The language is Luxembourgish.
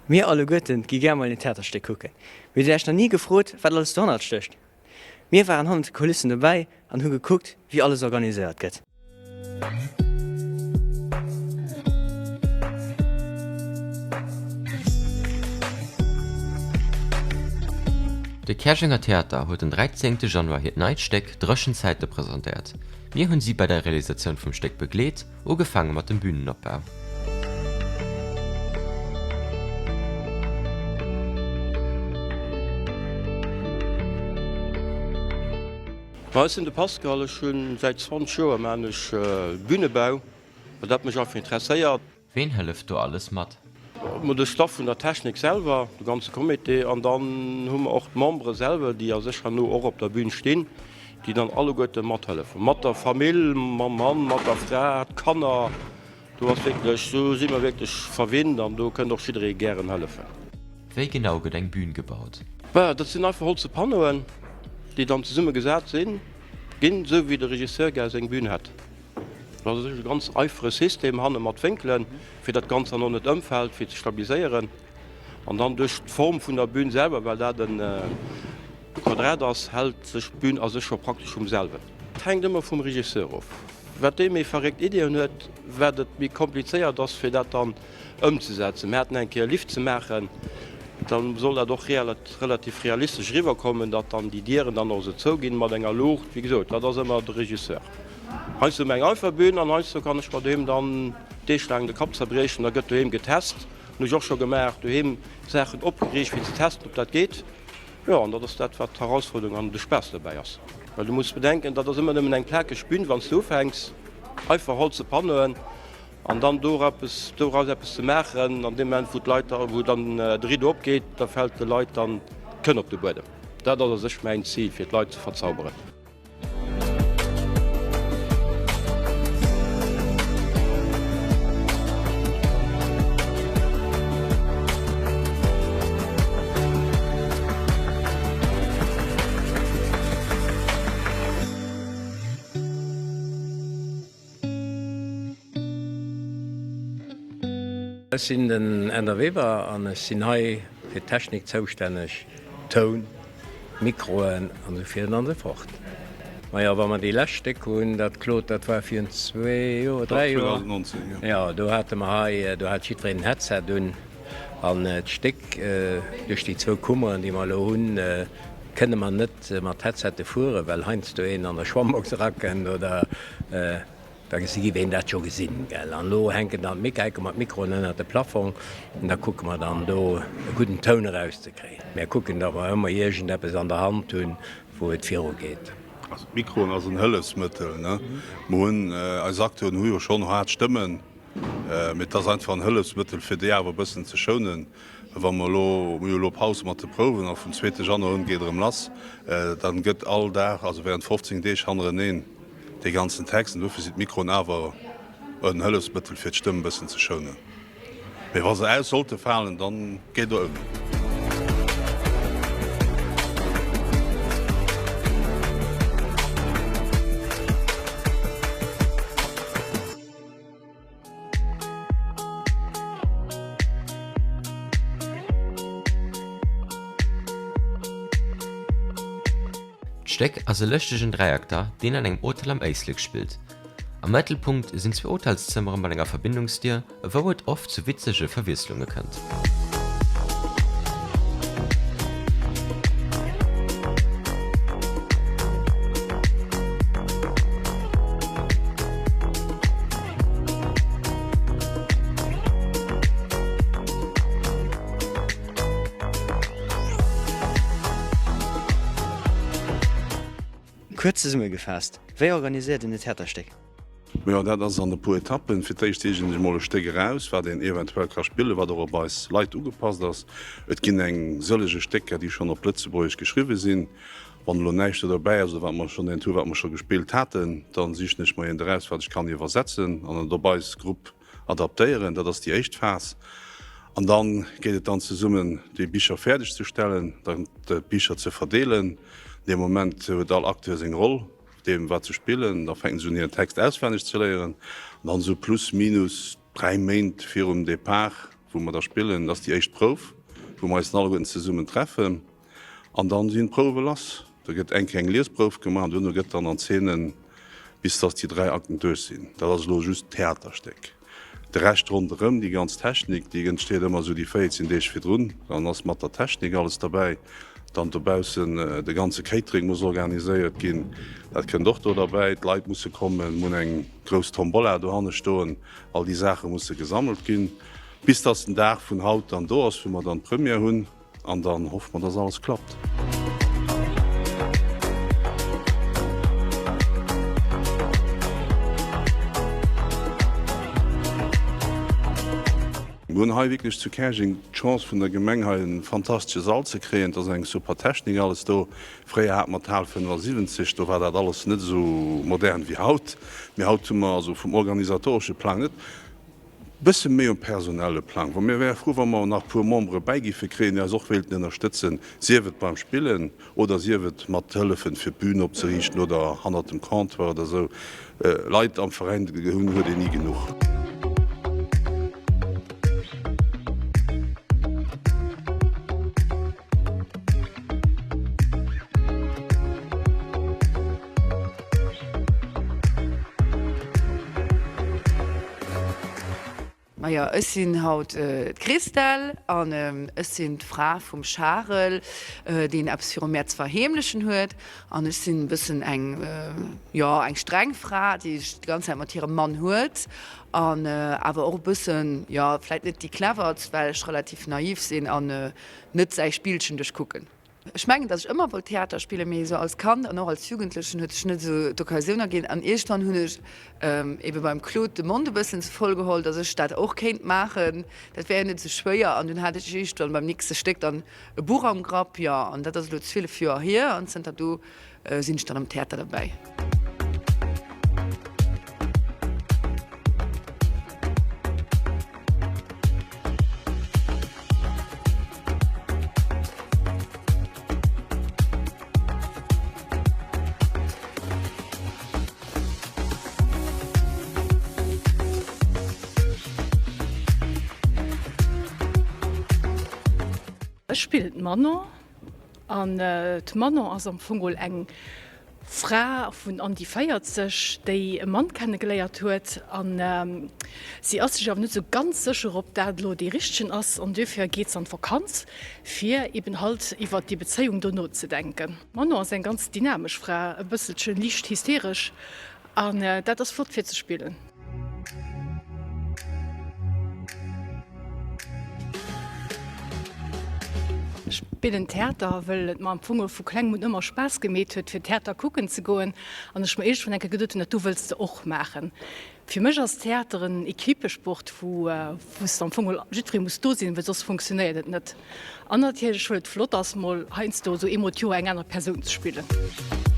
Mir alleguerten gi gär mol een Theaterstéck kucken. Mee hutt Dir Iech nach ni gefrot, wat alles dohannert stécht? Mir waren hannert de Kulissen dobäi an hu gekuckt, wéi alles organiséiert gëtt. De Käerjenger Theater huet den 13 Januar hiert neit Stéck Dréchen Zäite presentéiert. Mir hunn si bei der Realisatioun vum Stéck begleet, ugefaange mat dem Bühnenopbau. Ma ech sinn de Pascal, ech hunn säit 20 Joer maan ech Bühnebau, well dat mech einfach interesséiert. Ween hëlleft do alles mat? Mer de Staff vun der Technik selwer, de ganze Comité, an dann hu mer och d'Membere selwer, déi a sech herno och op der Bühn stinn, déi dann alleguerte mathëllefen, mat der Famill, mam Mann, mat der Fra, d'Kanner. Do ass wierklech, do si mer wierklech verwinnt an do kënnt och jidderee gären hëllefen. Wéi genau gëtt eng Bühn gebaut? Bah, dat sinn einfach holze Panneauen, déi dann zesumme gesat sinn ginn, esou wéi de Regisseur gär seng Bühn hätt. Dat ass e ganz einfache System hanne mat Wénkelen, fir datt d'Ganzt dann och net ëmfält, fir ze stabiliséieren. An dann duerch d'Form vun der Bühn selwer, well dat e Quadrat ass, hält sech d'Bühn a sech scho praktesch vum selwen. Et hänkt ëmmer vum Regisseur of. Wat dee méi verréckt Iddien huet, wat et méi komplizéiert ass, fir dat dann ëmzesetzen. Mir haten eng Kéier e Lift ze maachen, da soll dat och relativ realistesch eriwwerkommen, datt dann déi Dieren dann och esou zouginn mat enger Luucht. Wéi gesot, dat ass ëmmer de Regisseur. Heiansdo hu mer eng einfach Bühn an heiansdo kann ech mer doheem dann deeglaang de Kapp zerbriechen. Da gëtt doheem getest, hunn ech och scho gemaach, doheem Saachen opgeriicht fir ze testen, ob dat geet. Jo, an dat ass dat, wat d'Herausfuerderung an de Spaass dobäi ass. Well du muss bedenken, dat ass ëmmer nëmmen eng plakeg Bühn, wann s du ufänks, einfach holze Panneauen an dann doraus eppes ze maachen. An deem Moment, wou d'Leit da, wou dann de Rideau opgeet, da fält de Leit dann d'Kënn op de Buedem. Dat ass a sech mäin Zil, fir d'Leit ze verzauberen. Ech sinn den Änder Weber an ech sinn hei fir d'Technik zoustänneg, Toun, Mikroen an esou virun an esou fort. Majo, wa mer déi lescht Stéck hunn, dat Claude, dat war virun zwee Joer, dräi Joer, 2019, jo. Jo, do hate mer hei, do hat jiddwereen en Headset un an d'Stéck, duerch déi zwou Kummeren, déi mer elo hunn, kënne mer net mat Headsette fueren, well heiansdo een an der Schwammbox erakënnt oder Da giff een dat jo gesinn, gell? An elo hänken dann d'Mik, hänke mer d'Mikroen ënnert de Plafong an da kucke mer dann do e gudden Toun erauszekréien. Mär kucken, datt mer ëmmer iergendeppes an der Hand hunn, wou et virugeet. Also d'Mikroen ass en Hëllefsmëttel, ne? Mer hunn, eis Acteuren hu jo schonn haart Stëmmen, mee et ass einfach en Hëllefsmëttel, fir déi awer e bëssen ze schounen. Wa mer elo, mir hu elo Paus mat de Prouwen a vum zweete Januar un geet erëm lass, dann gëtt all Dag, also während 15 Deeg hannereneen dee ganzen Text, an dofir sinn d'Mikroen awer en Hëllefsmëttel fir d'Stëmm e bëssen ze schounen. Mee wa se aus sollte falen, dann geet et ouni. D'Stéck ass e lëschtegen Dräiakter, deen an engem Hotel am Éislek spillt. Am Mëttelpunkt sinn zwee Hotelszëmmere mat enger Verbindungsdier, wou et oft zu witzege Verwiesslunge kënnt. Kuerz zesummegefaasst, Wéi organiséiert een e Theaterstéck? Jo, dat ass an e puer Etappen. Fir d'éischt sichen ech emol e Stéck eraus, wat een eventuell ka spillen, wat och op eis Leit ugepasst ass. Et ginn eng sëllege Stécker, déi schonn op Lëtzebuergesch geschriwwe sinn. Wann elo näischt do derbäi ass oder wat mer schonn eent hu wat mer scho gespillt haten, da sichen ech mer eent eraus, wat ech kann iwwersetzen an et op eis Grupp adaptéieren. Dat ass déi éischt Phas. An da geet et dann zesummen, déi Bicher fäerdeg ze stellen, dann d'Bicher ze verdeelen. Dee Moment huet all Acteur seng Roll. Deem wat se spillen, da fänken se un hiren Text auswenneg ze léieren an dann esou plus minus 3 Méint virum Depart. wou mer da spillen. Dat ass déi éischt Prouf, wou mer eis dann alleguerten zesummen treffen. An dann sinn d'Prouwe lass. Da gëtt eng kleng Liesprouf gemaach an duerno gëtt dann an Zeenen, bis dass déi 3 Akten duerch sinn. Dat ass elo just d'Theaterstéck. De Rescht ronderëm, déi ganz Technik, déi entsteet ëmmer esou déi 14 Deeg virdrun. Dann ass mat der Technik alles derbäi. Dann dobaussen de ganze Catering muss organiséiert ginn. Dat kënnt och do derbäi. D'Leit musse kommen, mir hunn eng grouss Tombola dohanne stoen. All déi Saache musse gesammelt ginn, bis dass den Dag vun haut dann do ass, wou mer dann d'Première hunn. An dann hoffe mer, dass alles klappt. Mir hunn hei wierklech zu Käerjeng d'Chance vun der Gemeng hei e fantastesche Sall ze kréien. Et ass eng super Technik alles do. Fréier hate mer d'Hal 75, do war dat alles net esou modern wéi haut. Mee haut hu mer also vum organisatoresche Plang net Bësse méi um personelle Plang, wou mir wäre frou, wa mer nach e puer Membere bäi giffe kréien, déi eis och wéilten ënnerstëtzen, sief et beim Spillen oder sief et mat hëllefen, fir d'Bün opzeriichten oder hannert dem Comptoir oder esou. Leit am Veräin hunn huet een ni genuch. Majo, ech sinn haut d'Christelle an ech sinn d'Fra vum Charel, deen eppes virum Mäerz verheemlechen huet. An ech sinn e bëssen eng, jo, eng streng Fra, déi sech déi ganz Zäit mat hirem Mann huet an awer och e bëssen, jo, vläit net déi cleverst, well ech relativ naiv sinn an net säi Spillchen duerchkucken. Ech mengen, datt ech ëmmer wollt Theater spillen, mee esou als Kand an och als Jugendlechen huet sech net esou d'Occasioun erginn. An iergendwann hunn ech ebe beim Claude de Mond e bëssen ze voll geholl, datt ech dat och kéint maachen. Dat wär jo net esou schwéier. An dunn hat ech iergendwann beim nächste Stéck dann e Buch am Grapp, jo, an dat ass elo 12 Joer hier an zënter do sinn ech dann am Theater derbäi. Ech spillen d'Manon an d'Manon ass am Fong geholl eng Fra vun an déi 40, déi e Mann kennegeléiert huet an si ass sech awer net sou ganz sécher, ob dat elo dee richtegen ass an duerfir geet se an d'Vakanz, fir eben halt iwwert déi Bezéiung do nozedenken. D'Manon ass eng ganz dynamesch Fra, e bësselche liicht hysteresch an dat ass flott fir ze spillen. Ech spillen Theater, wëll et mer am Fong vu klengem un ëmmer Spaass gemeet huet, fir Theater kucken ze goen an ech mer iergendwann eng Kéier geduet hunn, dat do wëlls de och maachen. Fir mech ass Theater en Equippesport, wou wou s de am Fong jiddweree muss do sinn, well soss funktionéiert et net. An natierlech, wëll et flott ass, mol heiansdo esou eemol d'Joer eng aner Persoun ze spillen.